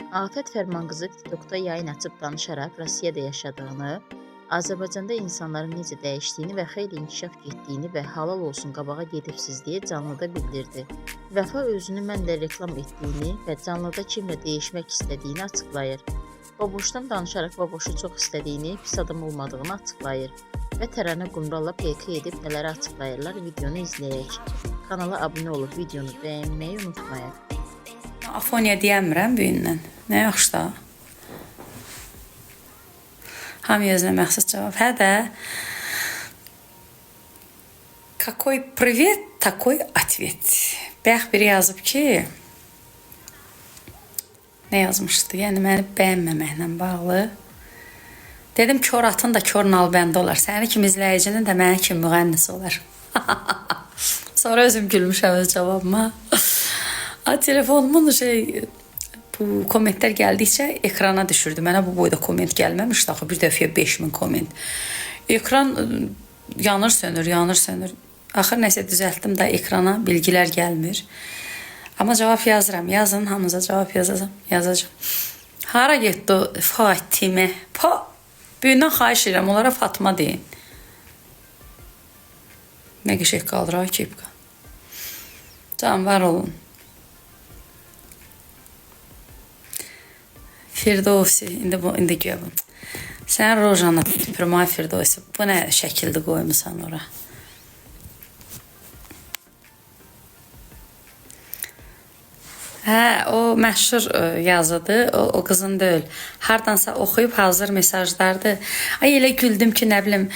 Afət Fərmanqızı TikTokda yayın açıb danışaraq Rusiyada yaşadığını, Azərbaycanda insanların necə dəyişdiyini və xeyli inkişaf getdiyini və halal olsun qabağa gedibsiz deyə canlıda bildirdi. Vəfa özünü mənlə reklam etdiyini və canlıda kimlə deyişmək istədiyini açıqlayır. Baboşdan danışaraq Baboşu çox istədiyini, pis adam olmadığını açıqlayır və Təranə Qumralla PK edib nələri açıqlayırlar videonu izləyək. Kanala abunə olub videonu bəyənməyi unutmayaq. Afoniya deyəmirəm bu gündən. Nə yaxşı da. Hamıya özünə məxsus cavab. Hə də. Какой привет, такой ответ. Bayaq biri yazıb ki, nə yazmışdı? Yəni məni bəyənməməklə bağlı. Dedim kor atın da kor nalbəndi olar. Səni kimi izləyicinin də məni kimi müğənnisi olar. Sonra özüm gülmüşəm öz cavabıma. A, telefonumun şey bu kommentlər gəldikcə ekrana düşürdü. Mənə bu boyda komment gəlməmişdi axı bir dəfəyə 5000 komment. Ekran yanır, sönür, yanır, sönür. Axır nəsə düzəltdim də ekrana bilgilər gəlmir. Amma cavab yazıram. Yazın, hamınıza cavab yazacağam. Yazacağam. Hara getdi o Fatimə? Pa. Böyündən xahiş edirəm, onlara Fatma deyin. Nə qəşəng qalır ha kepka. Can var olun. Firdovsi, indi bu indi güya bu. Sən rojana tüpürüm ay Firdovsi. Bu nə şəkildə qoymusan ora? Hə, o məşhur yazıdır. O qızın deyil. Hardansa oxuyub hazır mesajlardır. Ay elə güldüm ki, nə bilim,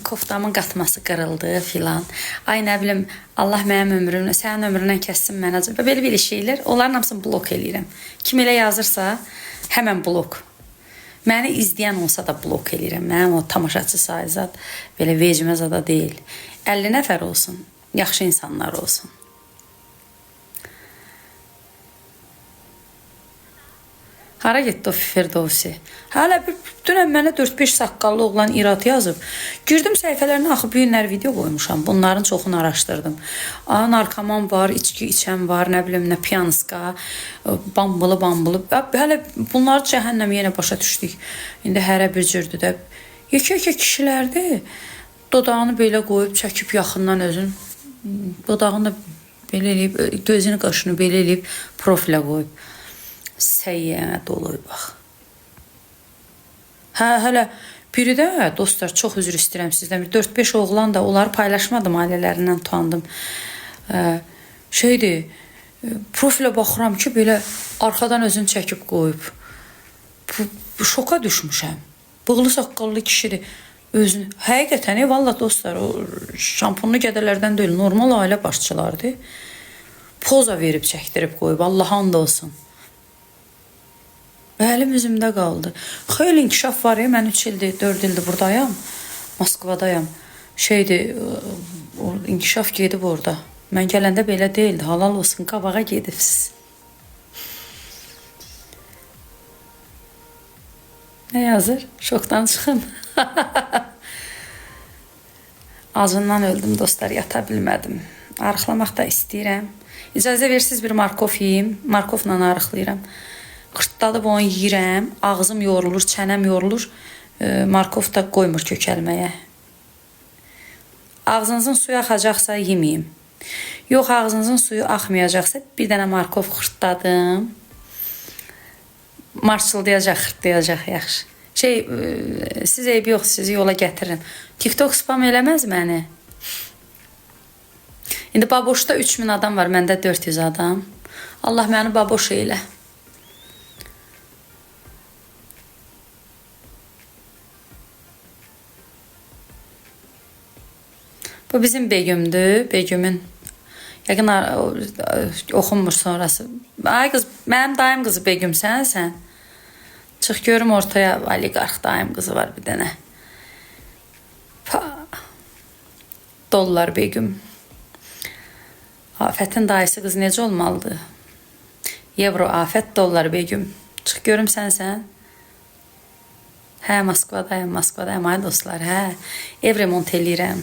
koftamın qatması qırıldı filan. Ay nə bilim, Allah mənim ömrümlə, sənin ömründən kəssin mənə. Belə-belə şeylər. Onların hamısını blok eləyirəm. Kim elə yazırsa, həmən blok. Məni izləyən olsa da blok eləyirəm. Mənim o tamaşaçı sayı zad belə vecimə zada deyil. 50 nəfər olsun, yaxşı insanlar olsun. Hara getdi o Firdovsi? Hələ bir dünən mənə 4-5 saqqallı oğlan irad yazıb. Girdim səhifələrinə, axı bu günlər video qoymuşam. Bunların çoxunu araşdırdım. A, narkoman var, içki içən var, nə bilim nə piyanska, bambılı bambılı. Hələ bunları cəhənnəm yenə başa düşdük. İndi hərə bir cürdür də. Yekə-yekə kişilərdir. Dodağını belə qoyub çəkib yaxından özün. Dodağını da belə eləyib, gözünü qaşını belə eləyib profilə qoyub. Səyyənə dolu bax. Hə, hələ biri də dostlar, çox üzr istəyirəm sizdən. Bir 4-5 oğlan da onları paylaşmadım, ailələrindən utandım. Şeydir, profilə baxıram ki, belə arxadan özünü çəkib qoyub. Bu şoka düşmüşəm. Bığlı saqqallı kişidir. Özünü həqiqətən, vallah dostlar, o şampunlu gədələrdən deyil, normal ailə başçılarıdır. Poza verib çəkdirib qoyub, Allaha and olsun. Əlim üzümdə qaldı. Xeyli inkişaf var ya, mən 3 ildir, 4 ildir buradayam. Moskvadayam. Şeydir, o inkişaf gedib orada. Mən gələndə belə deyildi. Halal olsun, qabağa gedibsiz. Nə yazır? Şokdan çıxın. Acından öldüm dostlar, yata bilmədim. Arıqlamaq da istəyirəm. İcazə versiniz bir markov yeyim. Markovla arıqlayıram. Qırtladıb onu yeyirəm. Ağzım yorulur, çənəm yorulur. Markov da qoymur kökəlməyə. Ağzınızın suyu axacaqsa yeməyim. Yox, ağzınızın suyu axmayacaqsa bir dənə markov xırtladım. Marçıldayacaq, xırtlayacaq, yaxşı. Şey, siz eybi yox, sizi yola gətirirəm. TikTok spam eləməz məni. İndi Baboşda 3000 adam var, məndə 400 adam. Allah məni baboş elə. Bu bizim Begümdür. Begümün yəqin oxunmur sonrası. Ay qız, mənim dayım qızı Begüm sənsən. Çıx görüm ortaya, oliqarx dayım qızı var bir dənə. Pa. Dollar Begüm. Afətin dayısı qız necə olmalıdır? Evro Afət, dollar Begüm. Çıx görüm sənsən. Hə, Moskvadayım, Moskvadayım ay dostlar, hə. Ev remont eləyirəm.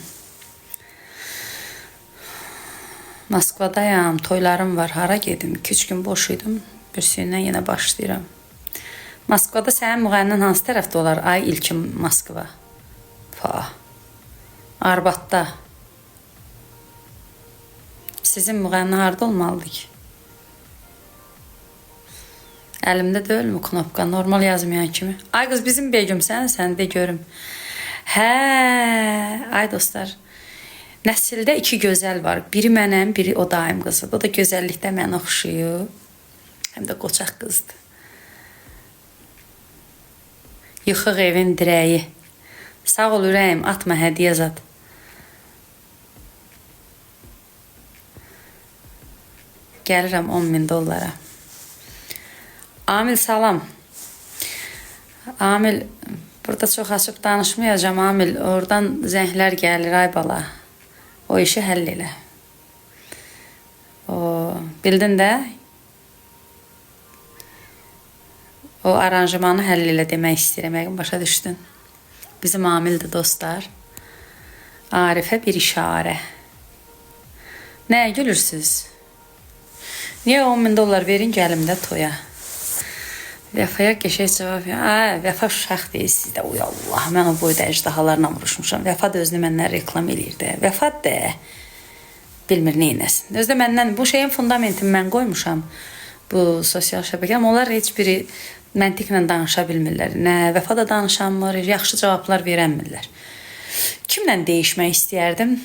Moskvadayam, toylarım var. Hara gedim? 2-3 gün boş idim. Üstündən yenə başlayıram. Moskvada sənin müğənninin hansı tərəfdə olar? Ay ilkin Moskva. Pa. Arbatda. Sizin müğənni harda olmalıdır ki? Əlimdə deyilmi knopka? Normal yazmayan kimi. Ay qız bizim Begüm sən, sən de görüm. Hə, ay dostlar. Nəsildə iki gözəl var. Biri mənəm, biri o daim qızıdır. O da gözəllikdə mənə oxşayır. Həm də qoçaq qızdır. Yıxıq evin dirəyi. Sağ ol ürəyim, atma hədiyyə zad. Gəlirəm 10 min dollara. Amil salam. Amil, burada çox açıb danışmayacağam Amil. Oradan zənglər gəlir ay bala. O işi həll elə. O, bildin də? O aranjmanı həll elə demək istəyirəm. Yəqin başa düşdün. Bizim Amildir dostlar. Arifə bir işarə. Nəyə gülürsüz? Niyə 10 min dollar verin gəlim də toya? Vəfaya qəşəng cavab ver. Ay, Vəfa uşaq deyilsiz də. Uy Allah, mən o boyda əjdahalarla vuruşmuşam. Vəfa da özünü məndən reklam eləyir də. Vəfa da bilmir nə etsin. Özü də məndən bu şeyin fundamentini mən qoymuşam. Bu sosial şəbəkə. Amma onlar heç biri məntiqlə danışa bilmirlər. Nə Vəfa da danışanmır, yaxşı cavablar verəmirlər. Kimlə deyişmək istəyərdim?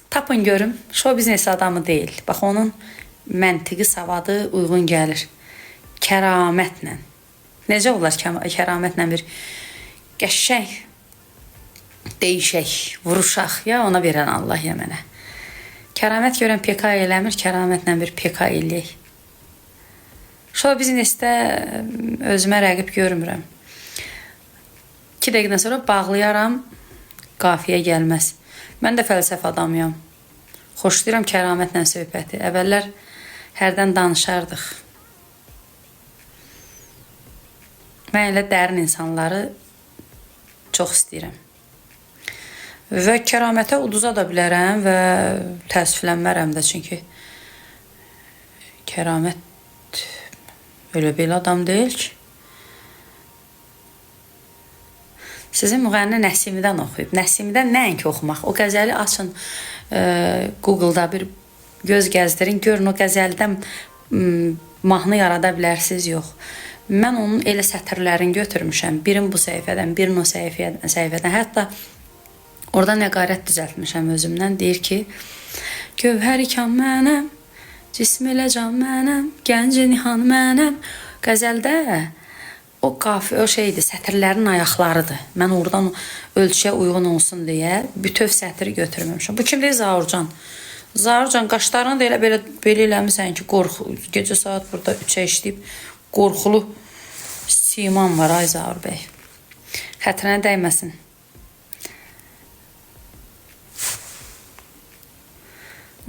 Tapın görüm. Şou biznes adamı deyil. Bax onun məntiqi, savadı uyğun gəlir. Kəramətlə. Necə olar kəramətlə bir qəşəng deyişək, vuruşaq, ya ona verən Allah ya mənə. Kəramət görən PK eləmir, kəramətlə bir PK eləyək. Şou biznesdə özümə rəqib görmürəm. 2 dəqiqədən sonra bağlayaram, qafiyə gəlməz. Mən də fəlsəfə adamıyam. Xoşlayıram kəramətlə söhbəti. Əvvəllər hərdən danışardıq. Mən elə dərin insanları çox istəyirəm. Və kəramətə uduza da bilərəm və təəssüflənmərəm də, çünki kəramət elə belə adam deyil ki. Sizin müğənni Nəsimidən oxuyub. Nəsimidən nəinki oxumaq. O qəzəli açın, Google'da bir göz gəzdirin, görün o qəzəldən mahnı yarada bilərsiniz, yox. Mən onun elə sətirlərini götürmüşəm. Birini bu səhifədən, birini o səhifədən. Hətta orada nəqarət düzəltmişəm özümdən. Deyir ki, gövhər ikan mənəm, cism elə can mənəm, gənc nihan mənəm. Qəzəldə o qafi, o şeydir, sətirlərin ayaqlarıdır. Mən oradan ölçüyə uyğun olsun deyə bütöv sətri götürməmişəm. Bu kimdir? Zaurcan. Zaurcan, qaşlarını da elə belə eləmisən ki, qorxu. Gecə saat burada 3-ə işləyib qorxulu siman var ay Zaur bəy. Xətrinə dəyməsin.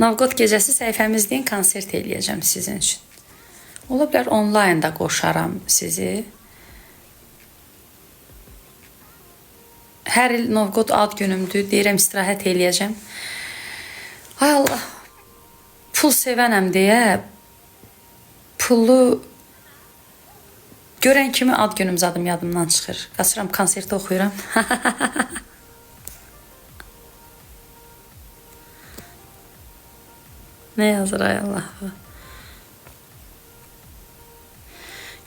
Novqod gecəsi səhifəmizdən konsert eləyəcəm sizin üçün. Ola bilər onlayn da qoşaram sizi. Hər il Novqod ad günümdür. Deyirəm istirahət eləyəcəm. Ay Allah, pul sevənəm deyə pulu görən kimi ad günüm zadım yadımdan çıxır. Qaçıram, konsertə oxuyuram. Nə yazır ay Allah?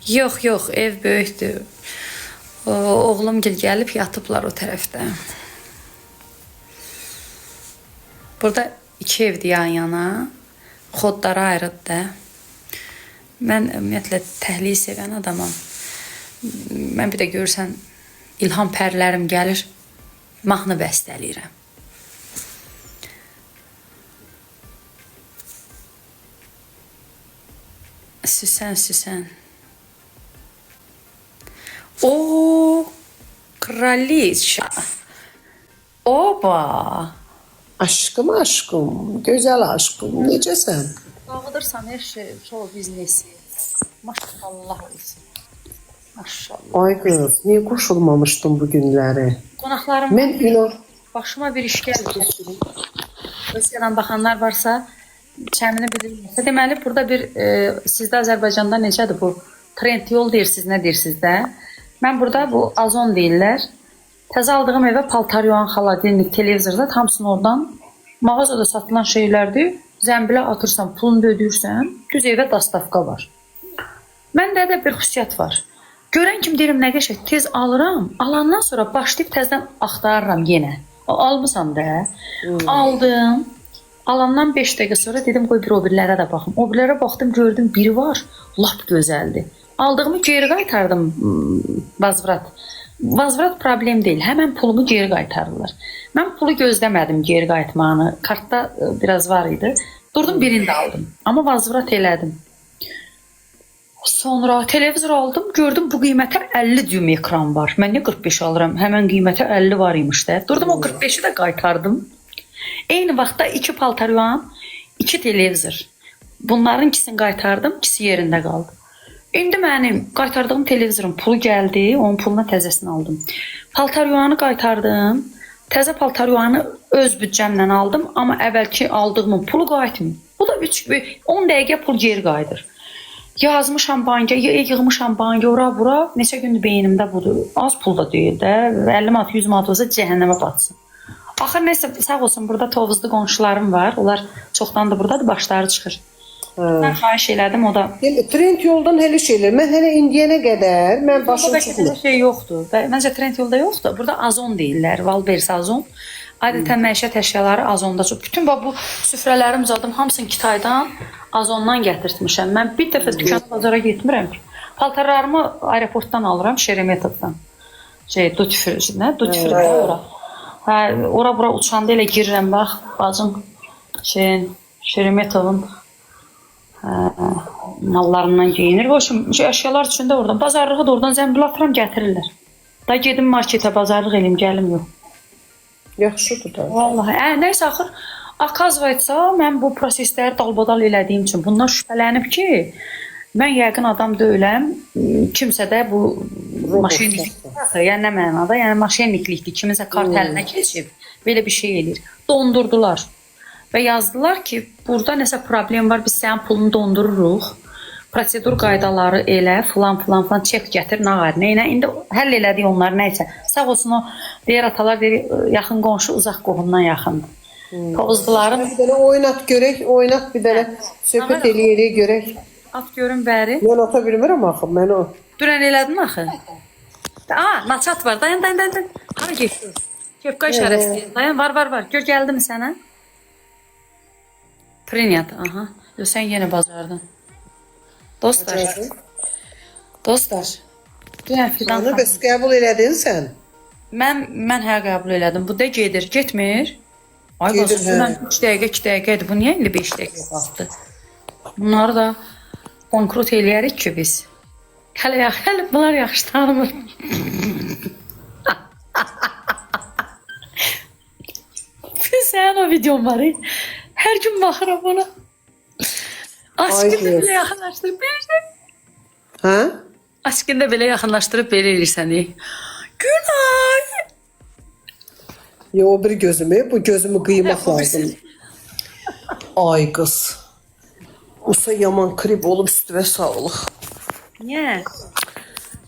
Yox, yox, ev böyükdür. Oğlum gəlib yatıblar o tərəfdə. Burada iki evdir yan yana. Xodları ayrıdır da. Mən ümumiyyətlə təhliyi sevən adamam. Mən bir də görürsən, ilham pərlərim gəlir, mahnı bəstələyirəm. Süsən, süsən. O kraliça. Oba. Aşkım aşkım, güzel aşkım, necəsən? Dağıdırsan her şey, şou biznesi. Maşallah olsun. Maşallah. Ay qız, niyə qoşulmamışdın bu günləri? Qonaqlarım Mən günah başıma bir iş gəldi. Rusiyadan baxanlar varsa, Çəmini bilirsə. Deməli burada bir sizdə Azərbaycanda necədir bu? Trend yol deyirsiniz, nə deyirsiniz də? Mən burada bu Azon deyirlər. Təzə aldığım evə paltar yuyan xaladelnik, televizorda hamısını oradan mağazada satılan şeylərdir. Zənbilə atırsan, pulunu da ödəyirsən, düz evə dastavka var. Məndə də bir xüsusiyyət var. Görən kimi deyirəm nə qəşəng, tez alıram. Alandan sonra başlayıb təzədən axtarıram yenə. O almısan da. Aldım. Alandan 5 dəqiqə sonra dedim qoy bir o birilərə də baxım. O birilərə baxdım, gördüm biri var, lap gözəldir. Aldığımı geri qaytardım vazvrat. Vazvrat problem deyil. Həmən pulumu geri qaytarırlar. Mən pulu gözləmədim geri qayıtmağını. Kartda biraz var idi. Durdum birini də aldım. Amma vazvrat elədim. Sonra televizor aldım, gördüm bu qiymətə 50 düym ekran var. Mən niyə 45 alıram? Həmən qiymətə 50 var imiş də. Durdum o 45-i də qaytardım. Eyni vaxtda 2 paltar yuyan, 2 televizor. Bunların ikisini qaytardım, ikisi yerində qaldı. İndi mənim qaytardığım televizorun pulu gəldi, onun puluna təzəsini aldım. Paltar yuyanı qaytardım. Təzə paltar yuyanı öz büdcəmlə aldım, amma əvvəlki aldığımın pulu qayıtmır. Bu da 3 10 dəqiqə pul geri qayıdır. Yazmışam banka, yığmışam banka, ora bura. Neçə gündür beynimdə budur. Az pul da deyil də. 50 manat, 100 manat olsa cəhənnəmə batsın. Axır nəsə sağ olsun burada Tovuzlu qonşularım var. Onlar çoxdan da buradadır, başları çıxır. Mən xahiş elədim, o da Trend yoldan elə şeylər. Mən hələ indiyənə qədər mən başım Burada bəlkə çıxmır. belə şey yoxdur. Məncə trend yolda yoxdur. Burada Azon deyirlər, Valberis Azon. Adətən məişət əşyaları Azonda çox. Bütün bax bu süfrələrim zadım hamısını Kitaydan, Azondan gətirtmişəm. Mən bir dəfə dükan bazara getmirəm ki. Paltarlarımı aeroportdan alıram, Şeremetovdan. Şey, duty free, nə? Duty free də ora. Hə, ora bura uçanda elə girirəm bax, bacım şeyin Şeremetovun mallarından geyinir. Boşum, şey, əşyalar üçün də oradan. Bazarlığı da oradan zənbil atıram, gətirirlər. Da gedim marketə bazarlıq eləyim, gəlim yox. Yaxşıdır da. Vallahi, nəysə axır оказывается, mən bu prosesləri dalbadal elədiyim üçün bundan şübhələnib ki, mən yəqin adam deyiləm, kimsə də bu maşinlik, yəni nə mənada, yəni maşinliklikdir, kiminsə kart əlinə keçib, belə bir şey eləyir. Dondurdular və yazdılar ki, burada nəsə problem var, biz sənin pulunu dondururuq. Prosedur qaydaları elə, filan filan filan çek gətir, nə var, nə ilə. İndi həll elədik onlar nə isə. Sağ olsun o deyir atalar deyir yaxın qonşu uzaq qohumdan yaxındır. Tovuzluların Bir dənə oynat görək, oynat bir dənə söhbət eləyərək görək. at görüm bəri. Mən ata bilmirəm axı, mən o. Dünən elədin axı. Aa, naçat var. Dayan, dayan, dayan. dayan. Hara getdin? Kepka işarəsi. Dayan, var, var, var. Gör gəldimi sənə? Prinyat, aha. Yo, sən yenə bacardın. Dostlar. Dostlar. Dünən Fidan Onu bəs qəbul elədin sən? Mən hə qəbul elədim. Bu da gedir, getmir. Ay Gedir, bacım, hə. dünən 3 dəqiqə, 2 dəqiqə idi. Bu niyə indi 5 dəqiqə qalxdı? Bunları da bankrot eləyərik ki biz. Hələ hələ bunlar yaxşı tanımır. Sənin o videon var. Hər gün baxıram ona. Aşkını qız. belə yaxınlaşdırıb belə. Hə? Aşkını da belə yaxınlaşdırıb belə eləyirsən. Günay. Yo, o bir gözümü, bu gözümü qıymaq lazım. Ay qız. Usa yaman krip olub üstümə sağlıq. Niyə?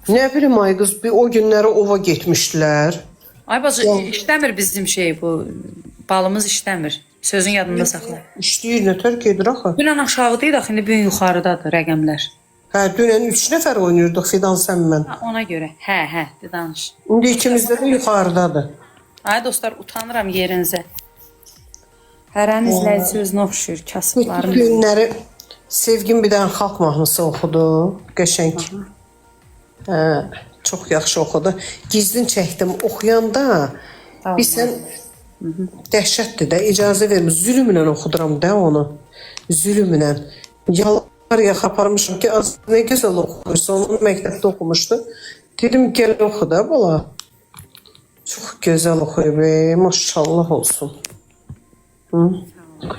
Nə bilim ay qız, bir o günləri ova getmişdilər. Ay bacı, işləmir bizim şey bu balımız işləmir. Sözün yadında saxla. İşləyir, nətər gedir axı. Dünən aşağıda idi, axı indi bu gün yuxarıdadır rəqəmlər. Hə, dünən 3 nəfər oynayırdıq Fidan sən mən. Ha, ona görə. Hə, hə, de danış. İndi ikimizdə də yuxarıdadır. Ay dostlar, utanıram yerinizə. Hərənin izləyici özünə oxşuyur, kasıbların. Günləri Sevgin bir dənə xalq mahnısı oxudu. Qəşəng. Hə, çox yaxşı oxudu. Gizlin çəkdim oxuyanda. Bir sən dəhşətdir də, icazə vermir. Zülmlə oxuduram da onu. Zülmlə. Yalvar yaxa aparmışam ki, az nə gözəl oxuyursan. Onu məktəbdə oxumuşdu. Dedim gəl oxu da bala. Çox gözəl oxuyub, maşallah olsun. Hı?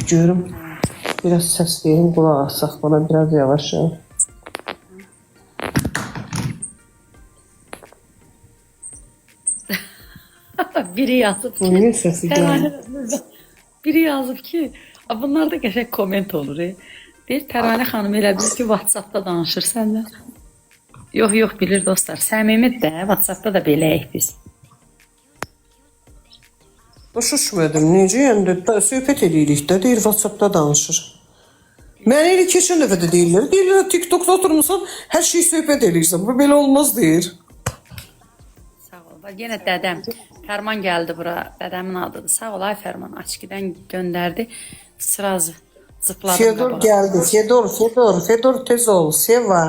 Görüm. Biraz səs verim, qulaq asaq bana biraz yavaş. Biri yazıb ki, Niyə səsi gəlmir? Biri yazıb ki, Bunlar da qəşəng komment olur. Deyir Təranə xanım elə bilir ki, WhatsApp-da danışır səndən. Yox, yox, bilir dostlar. Səmimidir də, WhatsApp-da da beləyik biz. Başa düşmədim. Necə yəni də, söhbət eləyirik də, deyir WhatsApp-da danışır. Mənə elə keçən dəfə də deyirlər. Deyirlər TikTokda oturmusan, hər şeyi söhbət eləyirsən. Bu belə olmaz deyir. Sağ ol. Bax, yenə dədəm. Fərman gəldi bura. Dədəmin adıdır. Sağ ol ay Fərman. Açkidən göndərdi. Sırazı zıpladım Fedor qabağa. gəldi. Fedor, Fedor, Fedor tez ol. Seva.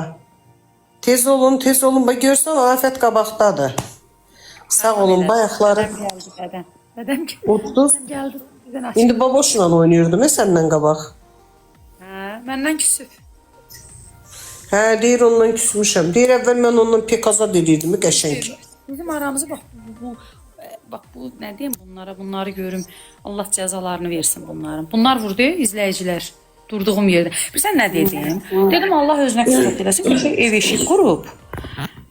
Tez olun, tez olun. Bax görsən Afət qabaqdadır. Sağ olun, bayaqları Dədəm gəldi, dədəm. Dədəm gəldi. utduz. Dədəm gəldi. Bizdən açıq. İndi baboşla oynayırdım səndən qabaq. Hə, məndən küsüb. Hə, deyir ondan küsmüşəm. Deyir əvvəl mən ondan pek azad eləyirdim, qəşəng. Bizim aramızı bax bu bax bu nə deyim bunlara, bunları görüm. Allah cəzalarını versin bunların. Bunlar vurdu izləyicilər durduğum yerdə. Bilirsən nə dedim? Dedim Allah özünə qismət eləsin. Qəşəng ev eşik qurub.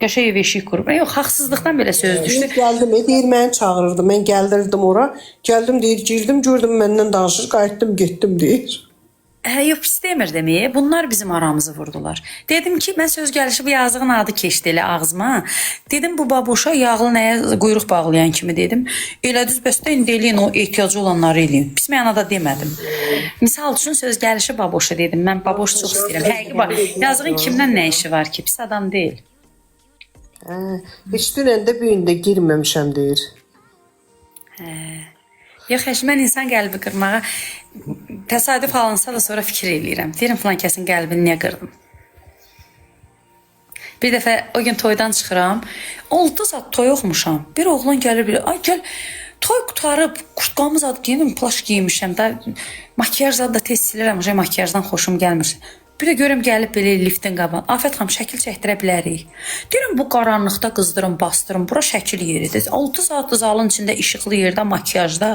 Qəşəng ev eşik qurub. Yox, haqsızlıqdan belə söz düşdü. Deyir, gəldim, deyir məni çağırırdı. Mən gəldirdim ora. Gəldim deyir, girdim, gördüm məndən danışır, qayıtdım, getdim deyir. Hə, yox, pis demirdim. Bunlar bizim aramızı vurdular. Dedim ki, mən söz gəlişi bu yazığın adı keçdi elə ağzıma. Dedim bu baboşa yağlı nəyə quyruq bağlayan kimi dedim. Elə düz bəs də indi eləyin o ehtiyacı olanları eləyin. Pis mənada demədim. Misal üçün söz gəlişi baboşa dedim. Mən baboş çox istəyirəm. Həqiqi bax, yazığın kimdən nə işi var ki? Pis adam deyil. Hə, heç dünən də bu gün də girməmişəm deyir. Yox, heç mən insan qəlbi qırmağa təsadüf alınsa da sonra fikir eləyirəm. Deyirəm filan kəsin qəlbini niyə qırdım? Bir dəfə o gün toydan çıxıram. 6 saat toy oxumuşam. Bir oğlan gəlir bir, ay gəl toy qurtarıb, kurtkamı zad geyindim, plaş geymişəm də. Makiyaj zad da tez silirəm, uje makiyajdan xoşum gəlmir. Bir də görürəm gəlib belə liftin qabağına. Afət xanım şəkil çəkdirə bilərik. Deyirəm bu qaranlıqda qızdırın, bastırın. Bura şəkil yeridir. 6 saat zalın içində işıqlı yerdə, makiyajda,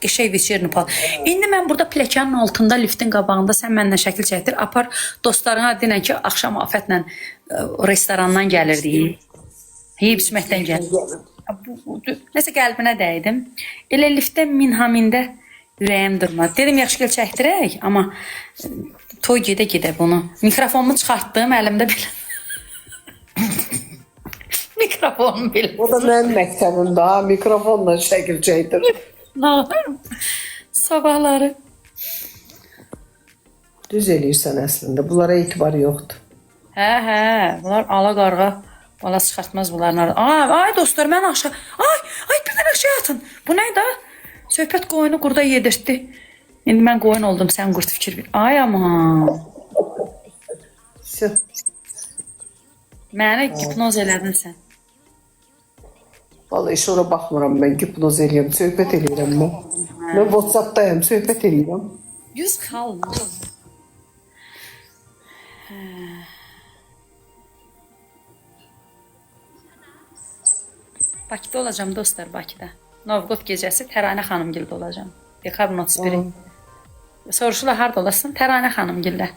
qəşəng veçerini pal. İndi mən burada pləkanın altında liftin qabağında sən məndən şəkil çəkdir, apar dostlarına denən ki, axşam Afətlə restorandan gəlirdik. Yeyib içməkdən gəlir. Nəsə qəlbinə dəydim. Elə liftdə minhamində ürəyim durmadı. Dedim yaxşı gəl çəkdirək, amma toy gedə-gedə bunu. Mikrofonumu çıxartdım, əlimdə belə. Mikrofonum belə. O da mənim məktəbimdə ha, mikrofonla şəkil çəkdir. Nağlarım. Sabahları. Düz eləyirsən əslində. Bunlara etibar yoxdur. Hə, hə, bunlar ala qarğa bala çıxartmaz bunların. Ay, ay dostlar, mən aşağı. Ay, ay bir dənə aşağı atın. Bu nə də? Söhbət qoyunu qurda yedirtdi. İndi mən qoyun oldum, sən qurd fikir ver. Ay aman. Vəsə. Məni hipnoz elədin sən. Vallahi heç ora baxmıram mən, hipnoz eləyirəm, söhbət eləyirəm mən. Mən WhatsApp-dayam, söhbət eləyirəm. 100 xal. Bakıda olacağam dostlar, Bakıda. Novqod gecəsi Təranə xanımgildə olacağam. Dekabrın 31-i. Soruşurlar harda olasın? Təranə xanımgildə.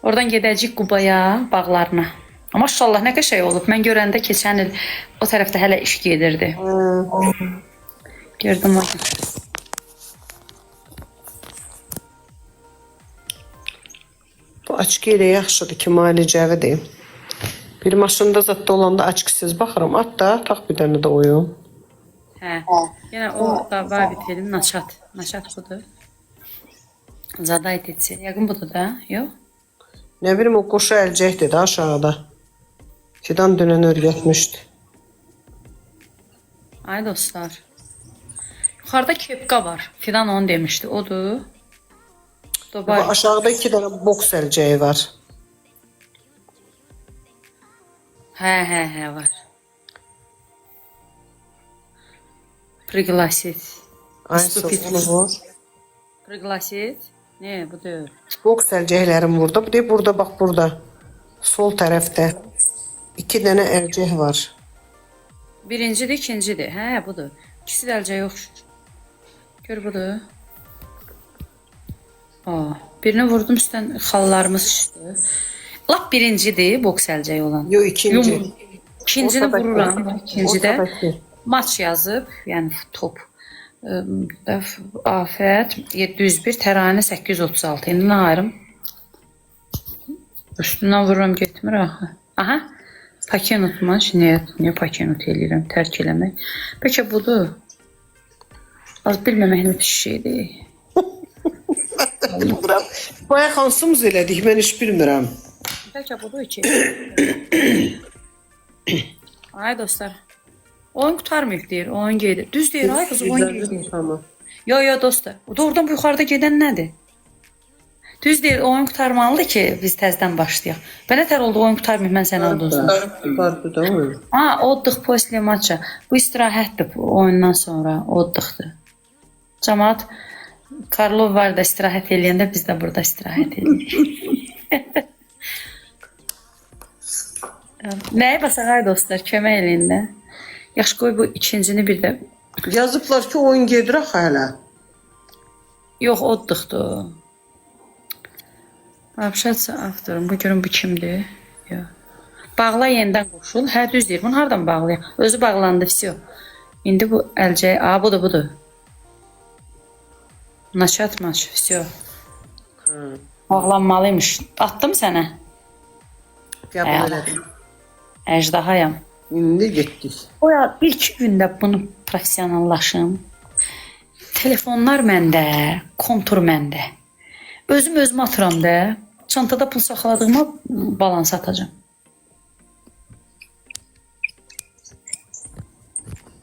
Oradan gedəcəyik Qubaya, bağlarına. Maşallah nə qəşəng olub. Mən görəndə keçən il o tərəfdə hələ iş gedirdi. Gördüm o gün. Bu açki elə yaxşıdır ki, müalicəvidir. Bir maşında zadda olanda açkisiz baxıram. At da, tax bir dənə də oyun. Hə. Yenə o da var bitelim naçat. Naçat budur. Zaday etsi. Yəqin budur da, yox? Nə bilim o qoşa əlcəkdir də aşağıda. Fidan dünən öyrətmişdi. Ay dostlar. Yuxarıda kepka var. Fidan onu demişdi. Odur. Bu Dubai. aşağıda iki dənə boks əlcəyi var. Hə, hə, hə var. Пригласить. Ay Stupid. onu vur. Пригласить? Ne, bu deyil. Boks əlcəklərim burada. Bu deyir burada bax burada. Sol tərəfdə. İki dənə əlcək var. Birincidir, ikincidir. Hə, budur. İkisi də əlcəyə oxşur. Gör budur. Aa, birini vurdum üstdən xallarımız düşdü. Lap birincidir boks əlcəyi olan. Yo ikinci. İkincini Ortadakı. vururam. İkincidə Ortadakı. maç yazıb, yəni top. Afət 701, Təranə 836. İndi nə ayrım? Üstündən vururam getmir axı. Aha. Paket maç. Niyə, niyə paket eləyirəm? Tərk eləmək. Bəlkə budur. Az bilməmək nə pis şeydir. Bilmirəm. Bayaq hansımız elədik, mən heç bilmirəm. Bəlkə budur ki. Ay dostlar. Oyun qurtarmayıb deyir, oyun gedir. Düz deyir, ay qız, oyun gedir. Tamam. Yo, yo dostlar. Doğrudan bu yuxarıda gedən nədir? Düz deyir, oyun qurtarmalıdır ki, biz təzədən başlayaq. Bə nətər oldu oyun qurtarmayıb, mən sənə uduzdum. Qurtardı da oyun. Ha, otdıq после maça. Bu istirahətdir bu oyundan sonra, otdıqdır. Camaat Karlov var da istirahət eləyəndə biz də burada istirahət eləyirik. Nəyə basaq ay dostlar, kömək eləyin də. Yaxşı qoy bu ikincini bir də. Yazıblar ki, oyun gedir axı hələ. Yox, otdıqdır. Abşatsa avtorum. Bu görüm bu kimdir? Yox. Bağla yenidən qoşul. Hə, düz deyir. Bunu hardan bağlayaq? Özü bağlandı, vəsio. İndi bu əlcək. A, budur, budur. Naçat maç, vəsio. Bağlanmalıymış. Atdım sənə. Qəbul elədim. Əjdahayam. İndi getdik. O ya bir-iki gündə bunu professionallaşım. Telefonlar məndə, kontur məndə. Özüm özümə atıram da. Çantada pul saxladığıma balans atacağam.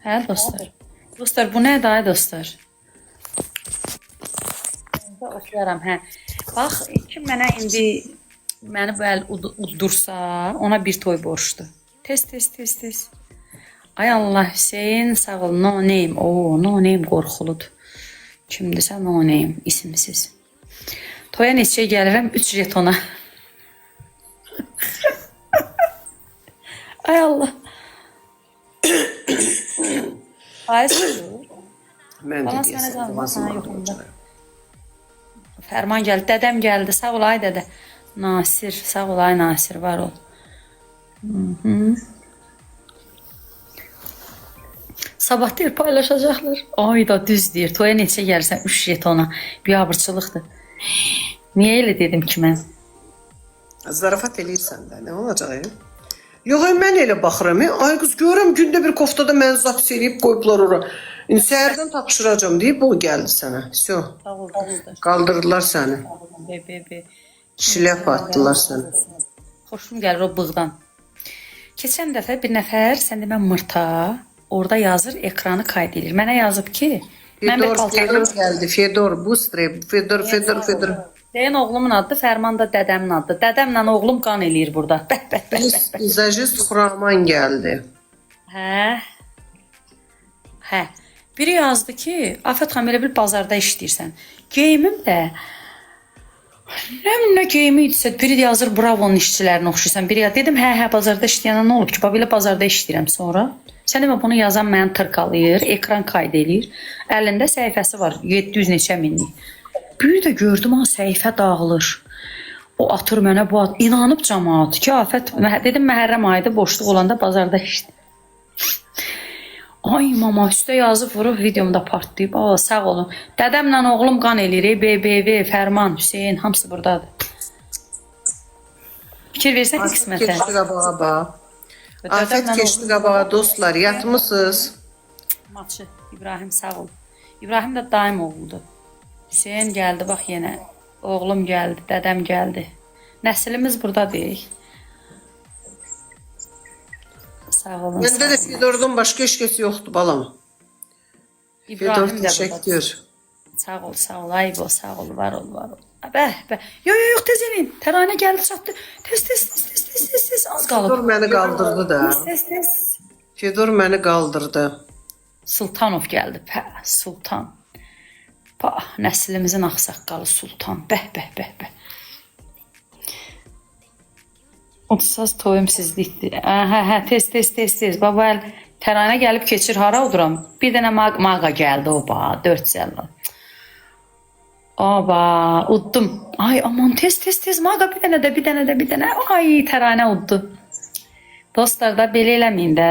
Hə dostlar. Dostlar bu nədir ay dostlar? Oxuyaram, hə. Bax, kim mənə indi məni bu əl uddursa, ona bir toy borcdur. Tez, tez, tez, tez. Ay Allah, Hüseyn, sağ ol. No name. Oo, no name qorxuludur. Kimdirsə no name, isimsiz. Toya neçəyə gəlirəm? 3 jetona. Ay Allah. Ay, Mən də Bana sənə deyəsən, zəhmət, boğazım ha, yox onda. ağrıyacaq. Fərman gəldi, dədəm gəldi. Sağ ol ay dədə. Nasir, sağ ol ay Nasir, var ol. Hı -hı. Sabah deyir paylaşacaqlar. Ay da düz deyir. Toya neçə gəlirsən? 3 jetona. Biabırçılıqdır. Niyə elə dedim ki mən? Zarafat eləyirsən də, nə olacaq? E? Yox, mən elə baxıram. Ay qız, görürəm gündə bir koftada məni zapis eləyib qoyublar ora. İndi səhərdən tapşıracağam deyib bu gəldi sənə. Vəsio. Sağ ol dostlar. Qaldırdılar səni. Be, be, be. Şlyapa atdılar səni. Xoşum gəlir o bığdan. Keçən dəfə bir nəfər, sən demə mırta, orada yazır, ekranı kayd edir. Mənə yazıb ki, mən bir Fedor, paltarım. Fedor gəldi. Fedor, bustri. Fedor, Fedor, Fedor. Deyən oğlumun adı, Fərman da dədəmin adı. Dədəmlə oğlum qan eləyir burada. Bəh, bəh, bəh, bəh, bəh. Vizajist Xuraman gəldi. Hə. Hə. Biri yazdı ki, Afət xanım elə bil bazarda işləyirsən. Geyimim də nə bilim nə geyimi idisə, biri yazır Bravo'nun işçilərinə oxşayırsan. Biri ya dedim, hə, hə, bazarda işləyənə nə olub ki? Bax belə bazarda işləyirəm sonra. Sən demə bunu yazan məni tırqalayır, ekran kayd eləyir. Əlində səhifəsi var, 700 neçə minlik. Bir də gördüm ha səhifə dağılır. O atır mənə bu at. İnanıb camaat ki, Afət dedim Məhərrəm ayıdır, boşluq olanda bazarda işləyir. Ay mama üstə yazıb vurub videomda partlayıb. Aa, sağ olun. Dədəmlə oğlum qan eləyir. BBV, Fərman, Hüseyn hamısı burdadır. Fikir versən Afət qismətə. keçdi qabağa bax. Afət Dədəmlə keçdi qabağa dostlar, yatmısınız? Maçı. İbrahim sağ ol. İbrahim də daim oğludur. Hüseyn gəldi bax yenə. Oğlum gəldi, dədəm gəldi. Nəslimiz burada deyik. Sağ olun. Məndə də Fedordan başqa heç kəs yoxdur balam. Fedor İbrahim də burdadır. təşəkkür. Sağ ol, sağ ol, ayıb ol, sağ ol, var ol, var ol. Bəh, bəh. Yox, yox, yox, tez eləyin. Təranə gəldi, çatdı. Tez, tez, tez, tez, tez, tez, tez, az qalıb. Fedor məni qaldırdı da. Tez, tez, tez. Fedor məni qaldırdı. Sultanov gəldi. Pə, Sultan. Pah, nəslimizin ağsaqqalı Sultan. Bəh, bəh, bəh, bəh. Otsaz toyum sizlikdir. Hə, hə, tez, tez, tez, tez. Baba əl təranə gəlib keçir, hara oduram? Bir dənə maqa gəldi oba, 450. Oba, uddum. Ay aman tez tez tez maqa bir dənə də, bir dənə də, bir dənə. Ay təranə uddu. Dostlar da belə eləməyin də.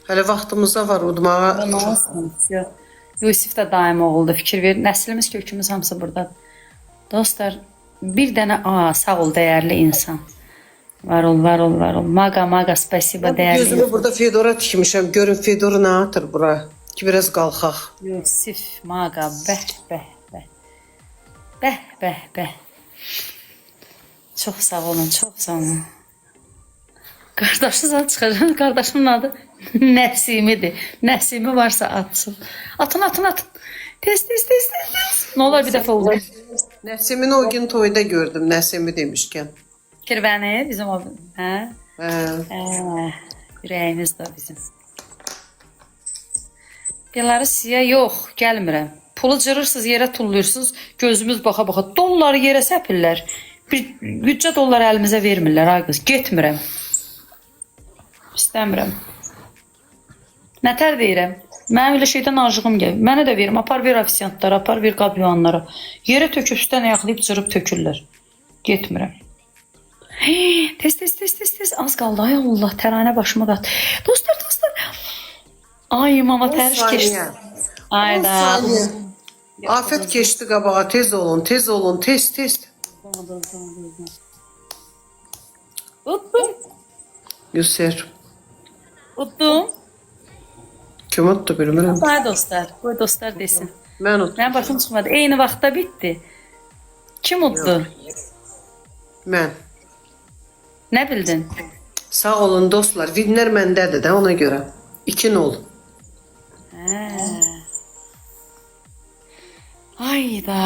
Hələ vaxtımız da var udmağa. Nə olsun? Yox. Yusif də daim oğuldur. Fikir ver. Nəslimiz, kökümüz hamısı burdadır. Dostlar, bir dənə sağ ol dəyərli insan. Var ol, var ol, var ol. Maqa, maqa, spasiba dəyərli Gözümü insan. burada Fedora tikmişəm. Görün Fedor nə atır bura. Ki biraz qalxaq. Yusif, maqa, bəh, bəh, bəh. Bəh, bəh, bəh. Çox sağ olun, çox sağ olun. Qardaşı zad çıxacaq. Qardaşımın adı Nəsimidir. Nəsimi varsa atsın. Atın, atın, atın. Tez, tez, tez, tez, tez. Nə olar bir dəfə olur. Nəsimini o gün toyda gördüm, Nəsimi demişkən. Kirvəni bizim o, hə? Hə. Hə, ürəyimiz də bizim. Belarusiyaya yox, gəlmirəm. Pulu cırırsınız, yerə tulluyursunuz, gözümüz baxa-baxa. Dolları yerə səpirlər. Bir büdcə dolları əlimizə vermirlər, ay qız. Getmirəm. İstəmirəm. Nətər deyirəm? Mənim elə şeydən acığım gəlir. Mənə də verim, apar ver ofisiantlara, apar ver qab yuvanlara. Yerə töküb üstdən ayaqlayıb cırıb tökürlər. Getmirəm. Hey, tez tez tez tez tez az qaldı. Ay Allah, təranə başıma qat. Dostlar, dostlar. Ay mama təriş keçdi. Saniyə. Ay da. Saniyə. Afət keçdi qabağa, tez olun, tez olun, tez, tez. Utdum. Yusif, Utdum. kim utdu bilmirəm. Ay dostlar, qoy dostlar desin. Mən utdum. Mənim başım çıxmadı. Eyni vaxtda bitdi. Kim utdu? Mən. Nə bildin? Sağ olun dostlar. Winlər məndədir də ona görə. 2-0. Hə. Ay da.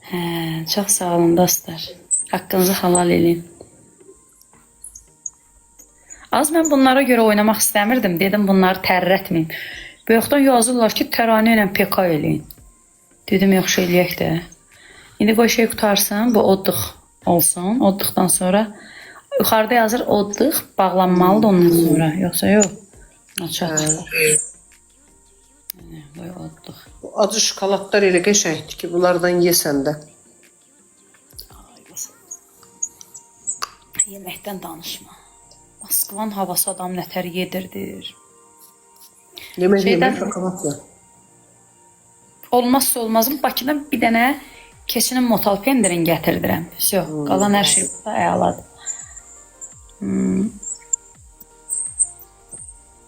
Hə, çox sağ olun dostlar. Haqqınızı halal eləyin. Az mən bunlara görə oynamaq istəmirdim. Dedim bunları tərrətməyim. Bayaqdan yazırlar ki, təranə ilə PK eləyin. Dedim yaxşı eləyək də. İndi qoy şey qutarsın, bu oddıq olsun. Oddıqdan sonra yuxarıda yazır oddıq bağlanmalıdır ondan sonra. Yoxsa yox. Açaq. Yəni, qoy oddıq. Bu acı şokoladlar elə qəşəngdir ki, bunlardan yesən də. Ay, qız. Yeməkdən danışma. Moskvanın havası adam nətər yedirdir. Yemək Şeydən- yemək şokolad ye. Olmazsa olmazım Bakıdan bir dənə keçinin motal pendirini gətirdirəm. Vəsyo, qalan hər şey burada əladır.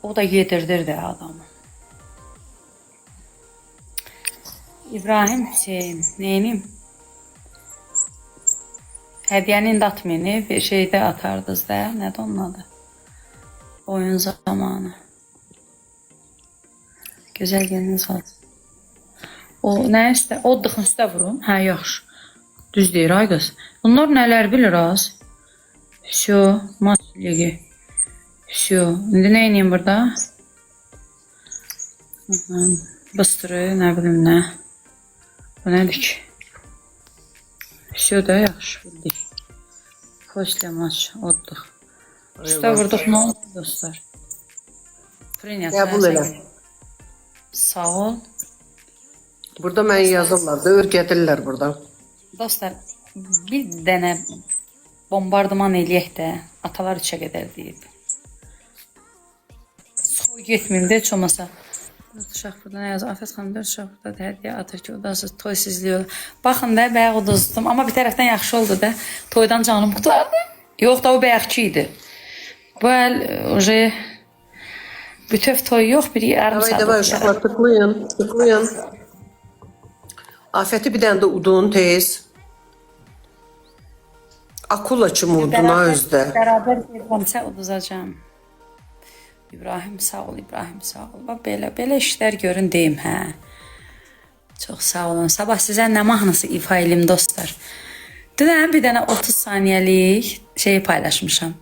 O da yedirdirdi adamı. İbrahim Hüseyin, neynim? Hədiyyəni indi atmayın, bir şeydə atardınız da, nədir onun adı? Oyun zamanı. Gözəl gününüz olsun. O nə üstə? O dıxın üstə vurun. Hə, yaxşı. Düz deyir ay qız. Bunlar nələr bilir az? Vsyo, maç ligi. Vsyo. İndi nə edeyim burada? Bıstırı, nə bilim nə. Bu nədir ki? Vsyo da yaxşı bildik. После maç, otduq. Üstə vurduq, nə oldu dostlar? Prinyat. Qəbul elə. Sağ ol. Burada mənə yazırlar da, örgədirlər burada. Dostlar, bir dənə bombardıman eləyək də, atalar 3-ə qədər deyib. Soy getməyim də heç olmasa. Dörd uşaq burada nə yazır? Afət xanım, dörd uşaq burada da hədiyyə atır ki, udasız, toy sizliyor. Baxın da, bayaq uduzdum. Amma bir tərəfdən yaxşı oldu da. Toydan canım qurtardı. Yox da o bayaqki idi. Bu əl uje bütöv toy yox, bir yarım Davay, saat. davay oldu. uşaqlar tıklayın, tıklayın. Afəti bir dənə də udun tez. Akula kimi udun ha özdə. Beraber gedirəmsə uduzacağam. İbrahim sağ ol, İbrahim sağ ol. Bax belə belə işlər görün deyim hə. Çox sağ olun. Sabah sizə nə mahnısı ifa eləyim dostlar. Dünən bir dənə 30 saniyəlik şey paylaşmışam.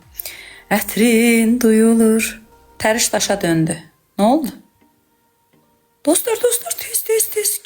Ətrin duyulur. Təriş daşa döndü. Nə oldu? Dostlar, dostlar, tez, tez, tez.